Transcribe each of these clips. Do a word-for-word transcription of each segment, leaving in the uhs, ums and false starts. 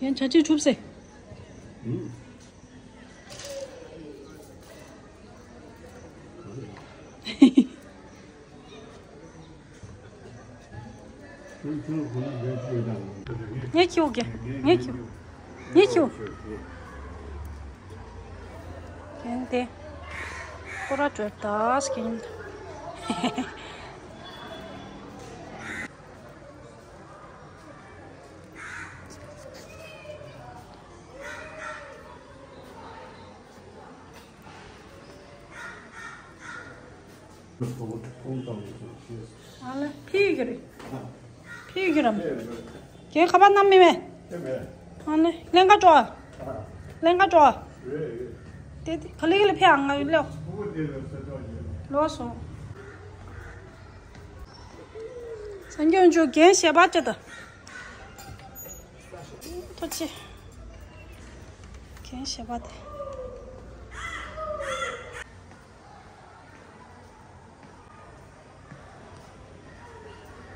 ཡང་བྱ་ཆས་གྲུབ་ཟེར། ངས་ཁྱེར་གི། ངས་ཁྱེར། ངས་ཁྱེར། རྒན་དེ། ཁོ་ར་བྲོས་ད་སྐྱིན། ཨ་ལེ་ཕི་གི་རེད། ཕི་གི་རམ། ཁྱེད་ཁ་པར་བསྣམས་མེད་མེད། ཨ་ལེ་ལེན་ག་འགྲོ་ཨ། ལེན་ག་འགྲོ་ཨ། དེ་དེ་ག་ལེ་ག་ལེ་ཕི་ཨ་ང་ལེའོ། ལོག་སོང་། སངས་རྒྱས་དབང་ཕྱུག་རྒན་ཞལ་པར་ཅི་ད། ཐུགས་རྗེ་ཆེ། རྒན་ཞལ་པར་དེ།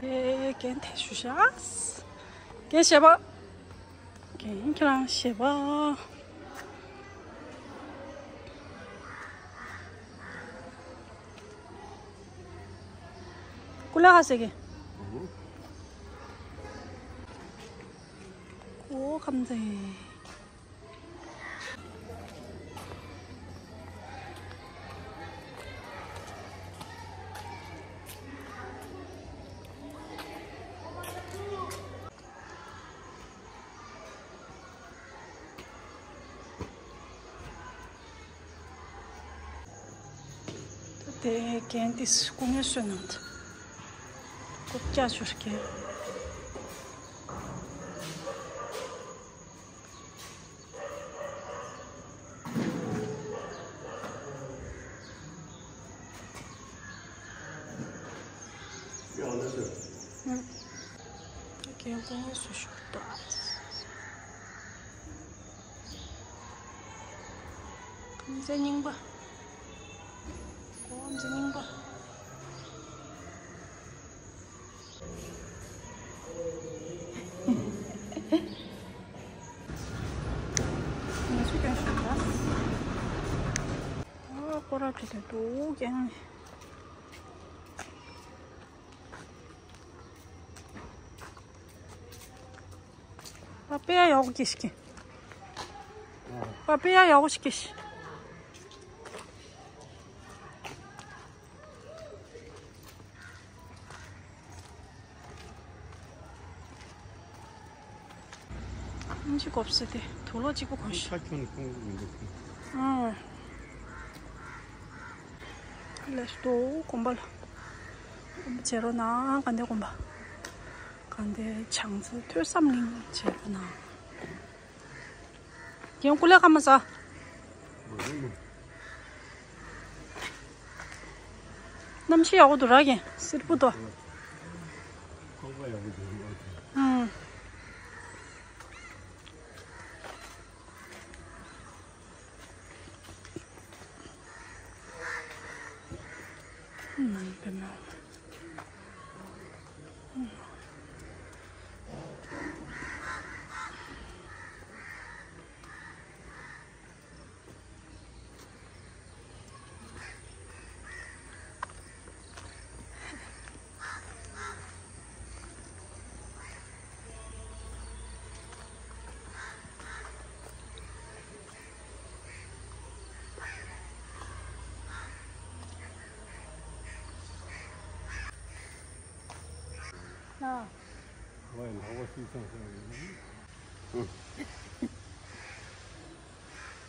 ཨེ་རྒན་དེ་ཞུ་ཤག་རྒན་ཞལ་པར། རྒན་ཁྱེད་རང་ཞལ་པར། ཀུ་ལ་ཧ་ཟེར་གི། ཨོ་ཁམས་ཚན། དེ་རྒན་དེས་སྐུ་ངལ་གསོ་གནང་འདུག་སྐུ་སྐྱ་ཞུ་རྒན། རྒན་སྐུ་ངལ་གསོ་ཞུ་གི་འདུག་སྐུ་ཚེ་རྙིང་པ། སྐུ་ཚེ་རྙིང་པ། ང་ཚོ་ཀྱང་ཞུ་ད། ཨ་ཁོ་ར་ཁྲི་དེ་འདུག་ཀྱང་། པ་པེ་ཡ་ཡག་པོ་སྐྱེས་ཤིག་པ་པེ་ཡ་ཡག་པོ་ཞིག་སྐྱེས་ཤིག་ཨིན་ཇི་གོབ་སེ་དེ་དུག་ལོག་གཅིག་པོ་གོན་ཤིག་ཁ་ཁྱོན་ནས་གཏོང་གི་མི་འདུག་ཨང་། ལས་ཏོ་གོམ་པ་ལ། གོམ་པ་བྱེད་རོགས་གནང་། ག་འདྲ་གོམ་པ། ག་འདྲ་བྱང་རྩེ་ཐོས་བསམ་གླིང་བྱེད་རོགས་གནང་། རྒན་སྐུ་ལས་ཀ་མ་ཟ། གནམ་གཤིས་ཡག་པོ་འདུག་ར་རྒན། བསིལ་པོ་འདུག་ཨང་། ཨ།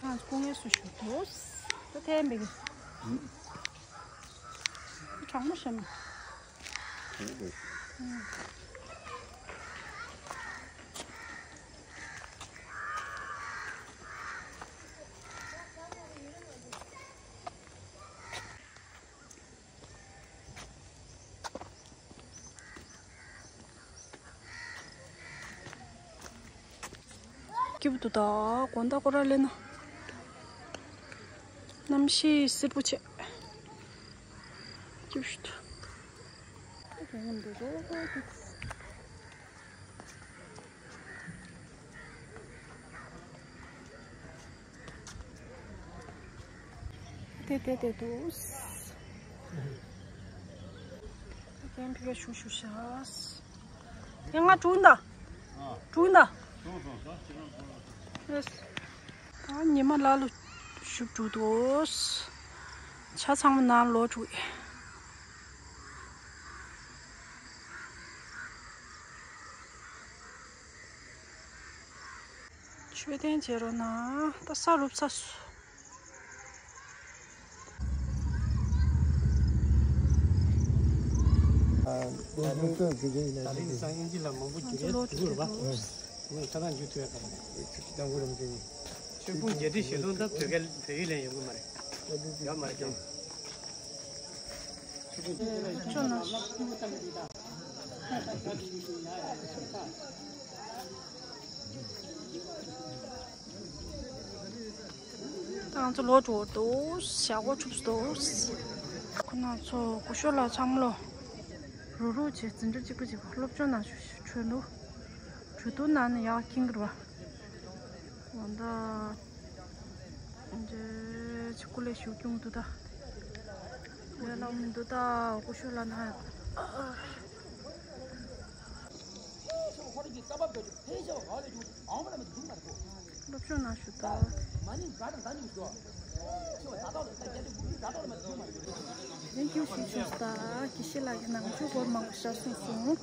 ང་སྐུ་ངལ་གསོ་ཞུ་དོ། ད་ཐེན་པའི་གྲང་མོ་ཞིམ། སྐྱིད་པོ་འདུག་ད་དགོང་དག་སྐོར་ར་ལེན་ན། གནམ་གཤིས་བསིལ་པོ་བྱས། སྐྱིད་པོ་ཞིག་འདུག་ད་དེ་མཉམ་དུ་རོ་ཁོ་ཐུག་དེ་དེ་དེ་འདུག་དེ་ཕི་ག་ཞུ་ཞུ་ཤ། དེ་ང་དྲུང་ད། དྲུང་ད། ད་ཉི་མ་ལ་ལུ་ཞུ་འགྲོ་འདུག་ཆ་ཚང་མ་ནང་ལོག་འགྲོ་ཡི། མཆོད་རྟེན་བྱེད་རོགས་གནང་། ད་ས་རུབ་ཚར་སོང་། ད་རིང་སང་ཨིན་ཇི་ལ་མང་པོ་བསྒྱུར་ཡས་འདུག་རེད་པ། ངས་ཁ་སང་བསྒྱུར་ཐུབ་ཡ་ག་རེ་རེད། ད་འུ་རམ་ཅན་ནི། ཆོས་ཕུང་བརྒྱད་ཁྲི་བཞི་སྟོང་ད་བོད་སྐད་བོད་ཡིག་ལེན་ཡོང་གི་མ་རེད། ཡོད་མ་རེད་ཀྱང་། ཅོ་ན། ད་ང་ཚོ་ལོག་འགྲོ་འདུག་ཞག་པོ་འཁྲུགས་འདུག་ཁོ་ན་ཚོ་སྐུ་ཞབས་ལགས་ཚང་མ་ལོ། རུག་རུག་བྱས་འཛིན་གྲྭ་གཅིག་པ་གཅིག་པ་སློབ་སྦྱོང་གནང་ཞུ་ཞུ་འདུག་གྲོས་བསྡུར་གནང་ནས་ཡག་མཁྱེན་གྱི་རེད་པ། འོ་ད། འདྲེ་ཆི་ཀུ་ལས་ཞུ་སྐྱོང་འདུག་ད། ལས་སླ་མི་འདུག་ད་སྐུ་ཞབས་ལགས་ན། སློབ་སྦྱོང་གནང་ཞུ་དོ། ལན་སྐྱོན་ཞུ་ཆོག་ད་དགེ་བཤེས་ལགས་ཀྱི་ནང་ཆོས་སྐོར་མང་པོ་ཞིག་གསུངས་སོང་།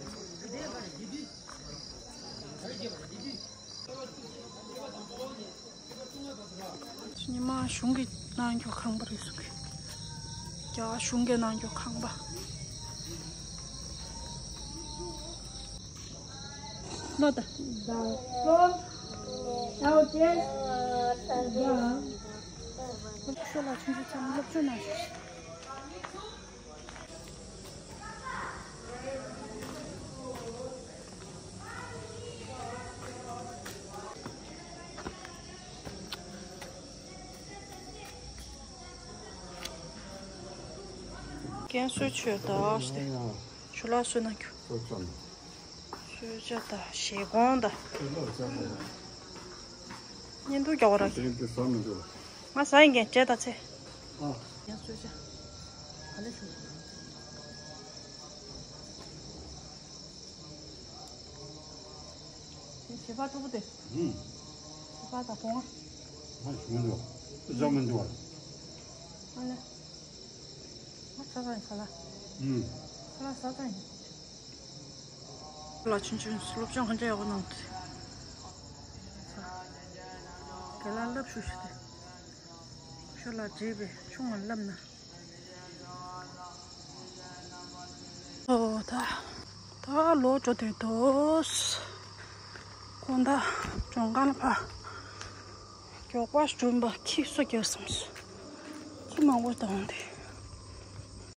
ཉི་མ་གཞུང་གི་གནང་རྒྱུ་ཁང་པ་རེད་གསུང་གི་རྒྱ་གཞུང་གི་གནང་རྒྱུ་ཁང་པ། ལོ་ད། ད། ལོ། ད་འོ་ཅེ། ད། ཤོ་ལ་ཆུང་ཆུང་ཚང་མ་སློབ་སྦྱོང་གནང་ཞིག་རྒན་གསོལ་ཆོས་དང་ཞུ་ལ་གསོལ་ན་རྒྱུ། གསོལ་ཇ་དང་བཞེས་སྒོང་དང་། བརྙན་ཐུང་རྒྱག་པ་ར། ང་ཟ་ཡིན་མཁན་བྱས་ད་ཚེ། ཡང་གསོལ་ཇ། ག་ལེ་ཞུ། བྱེད་པ་ཕྲུ་གུ་དེ། ཧུམ། བྱེད་པ་དང་བོང་ང་། ང་ཞུ་མི་འདུག་ཟ་མི་འདུག་ཨ་ལེ། ང་ཟ་ཙང་ཡིན་ཁ་ལ། ཧུམ། ཁ་ལ་ཟ་ཙང་ཡིན། ལ་ཆུང་ཆུང་སློབ་སྦྱོང་ག་འདྲ་ཡག་པོ་གནང་འདུག་དགེ་ལགས་བསླབ་ཞུ་ཞུ་དེ། ཤོ་ལ་བྲིས་པའི་ཆུང་ང་བསླབ་ན། ཨོ་ད། ད་ལོག་འགྲོ་དུས་དོ། ཁོང་ད་གྲོང་ཁང་ལ་ཕ། མགྱོགས་པ་སྒྲུང་པ་ཁྱི་སོ་རྒྱག་སོང་། ཁྱི་མང་པོ་དང་དེ།